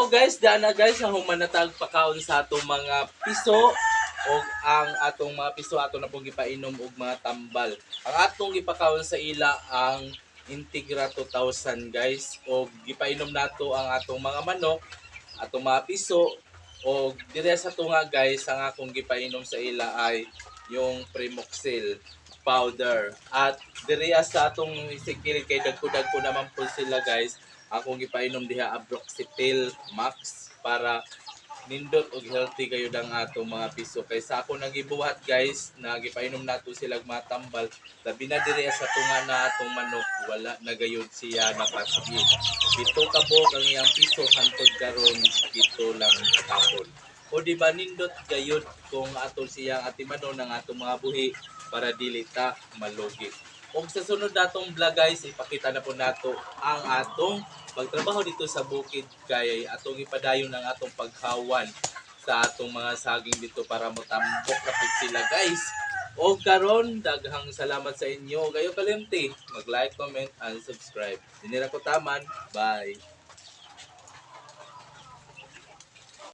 So guys, dana guys, sa human na tag pakaon sa atong mga piso og ang atong mga piso ato na pong gipainom og mga tambal. Ang atong gipakaon sa ila ang Integra 2000, guys, og gipainom nato ang atong mga manok, atong mga piso, og dire sa tunga, guys, ang akong gipainom sa ila ay yung Primoxil powder. At dire sa atong isikil kay dagko-dagko naman po sila, guys, akong gipainom diha Abroxipil Max para nindot og healthy kayo ang atong mga piso. Kay sa ako nagibuhat, guys, na gipainom nato sila mga tambal, labi na diri sa tunga na atong manok, wala na gayud siya napasgi. 7 ka buok ang iyang piso hantod karon, 7 lang kapon. O di ba nindot gayud kung ato siyang atimanon ang atong mga buhi para dili ta malugi? Og sa sunod natong vlog, guys, ipakita na po nato ang atong pagtrabaho dito sa bukid kay atong ipadayon ang atong paghawan sa atong mga saging dito para motambok na pud sila, guys. O karon, daghang salamat sa inyo. Kayo kalimti, mag-like, comment, and subscribe. Dinira ko taman. Bye.